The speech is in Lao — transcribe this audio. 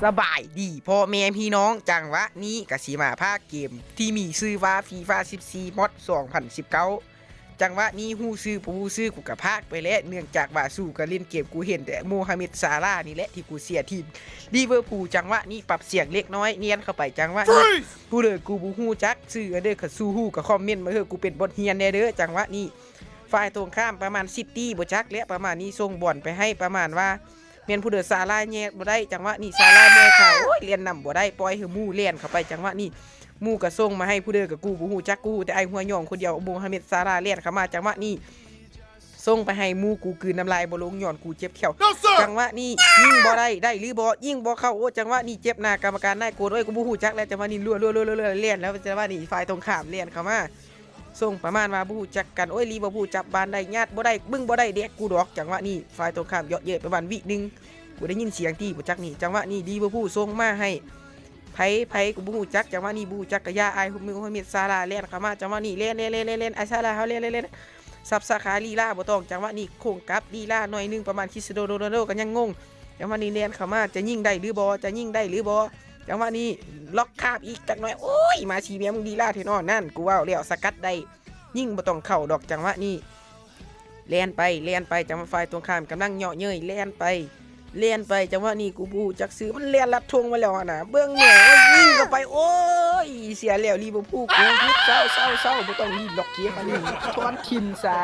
ສະບາຍດີພໍ່ແມ່ພີ່ນ້ອງ, ຈັງຫວະນີ້ກະຊິມາພາກເກມທີ່ມີຊື່ວ່າ ຟີຟາສິບສີ່ ມອດ ສອງພັນສິບເກົ້າ. ຈັງຫວະນີ້ຮູ້ຊື່ບໍ່ຮູ້ຊື່ ກູກະພາກໄປແລ້ວ, ເນື່ອງຈາກວ່າສູ່ກະຫຼິ້ນເກມ ກູເຫັນແຕ່ໂມຮາເມັດ ຊາລາ ນີ້ແຫຼະທີ່ກູເຊຍທີມລີເວີພູ. ຈັງຫວະນີ້ປັບສຽງເລັກນ້ອຍ ແລ່ນເຂົ້າໄປ. ຈັງຫວະນີ້ຜູ້ເດີກູບໍ່ຮູ້ຈັກຊື່ເດີ, ຄັນສູ່ຮູ້ກະຄອມເມັນມາເດີ້, ກູເປັນບົດຮຽນແດ່ເດີ້. ຈັງຫວະນີ້ ຝ່າຍຕົງຂ້າມປະມານຊິດຕີ້ບໍ່ຈັກແຫຼະ ປະມານນີ້ ສົ່ງບອນໄປໃຫ້ ປະມານວ່າແມ່ນຜູ້ເດີ ຊາລາແຍກບໍ່ໄດ້. ຈັງຫວະນີ້ຊາລາແຍກເຂົ້າ ໂອ້ຍ ແລ່ນນຳບໍ່ໄດ້ ປ່ອຍໃຫ້ໝູ່ແລ່ນເຂົ້າໄປ. ຈັງຫວະນີ້ໝູ່ກະສົ່ງມາໃຫ້ຜູ້ເດີ ກະກູບໍ່ຮູ້ຈັກ, ກູຮູ້ແຕ່ອ້າຍຫົວຫຍ້ອງຄົນດຽວ ໂມຮາເມັດ ຊາລາແລ່ນເຂົ້າມາ. ຈັງຫວະນີ້ສົ່ງໄປໃຫ້ໝູ່ ກູກືນນ້ຳລາຍບໍ່ລົງ ຍ້ອນກູເຈັບແຂ້ວ. ຈັງຫວະນີ້ຍິງບໍ່ໄດ້ ໄດ້ຫຼືບໍ່ ຍິງບໍ່ເຂົ້າ. ໂອ້ ຈັງຫວະນີ້ເຈັບໜ້າກຳມະການນາຍໂກນ. ໂອ້ຍ ກູບໍ່ຮູ້ຈັກແລ້ວ. ຈັງຫວະນີ້ລົວໆໆໆ ແລ່ນແລ້ວ. ຈັງຫວະນີ້ຝ່າຍຕົງຂ້າມແລ່ນເຂົ້າມາ ສົ່ງປະມານວ່າບໍ່ຮູ້ຈັກກັນ. ໂອ້ຍ ລີເວີພູຈັບບານໄດ້ ຍາດບໍ່ໄດ້ ມຶງບໍ່ໄດ້ແດກກູດອກ. ຈັງຫວະນີ້ຝ່າຍຕົງຂ້າມເຍາະເຍີະປະມານວິໜຶ່ງ ກູໄດ້ຍິນສຽງຕີບໍ່ຈັກນີ້. ຈັງຫວະນີ້ລີເວີພູສົ່ງມາໃຫ້ໃຜ ໃຜ ກູບໍ່ຮູ້ຈັກ. ຈັງຫວະນີ້ບໍ່ຮູ້ຈັກກະຢ່າ ອ້າຍ ໂມຮາເມັດ ຊາລາແລ່ນເຂົ້າມາ. ຈັງຫວະນີ້ແລ່ນ ແລ່ນ ແລ່ນ ແລ່ນ ອ້າຍ ຊາລາເຮົາແລ່ນ ແລ່ນ ແລ່ນ ສັບສາຂາລີລາບໍ່ຕ້ອງ. ຈັງຫວະນີ້ໂຄ້ງກັບ ລີລາໜ້ອຍໜຶ່ງ ປະມານຄຣິສເຕີຍໂນ ໂຣນັນໂດ ກະຍັງງົງ. ຈັງຫວະນີ້ແລ່ນເຂົ້າມາ ຈະຍິງໄດ້ຫຼືບໍ່ ຈະຍິງໄດ້ຫຼືບໍ່. ຈັງຫວະນີ້ລັອກຄາບອີກຈັກໜ້ອຍ ໂອ້ຍ ມາຊິແມ່ມຶງ ລີລາແທ້ນ້ອງ. ນັ້ນ ກູເວົ້າແລ້ວ ສະກັດໄດ້ ຍິງບໍ່ຕ້ອງເຂົ້າດອກ. ຈັງຫວະນີ້ແລ່ນໄປ ແລ່ນໄປ. ຈັງຫວະຝ່າຍຕົງຂ້າມກຳລັງເຍາະເຍີະ ແລ່ນໄປ ແລ່ນໄປ. ຈັງຫວະນີ້ກູບໍ່ຮູ້ຈັກຊື່ ມັນແລ່ນລັດທົ່ງມາແລ້ວຫັ້ນນະ ເບິ່ງແດ່ ໂອ້ຍ ຍິງເຂົ້າໄປ ໂອ້ຍ ເສຍແລ້ວລີເວີພູ. ກູຢຸດ ເຊົາ ເຊົາ ເຊົາ ບໍ່ຕ້ອງຫຼິ້ນດອກເກມອັນນີ້ ຖອນຖິ່ນສາ.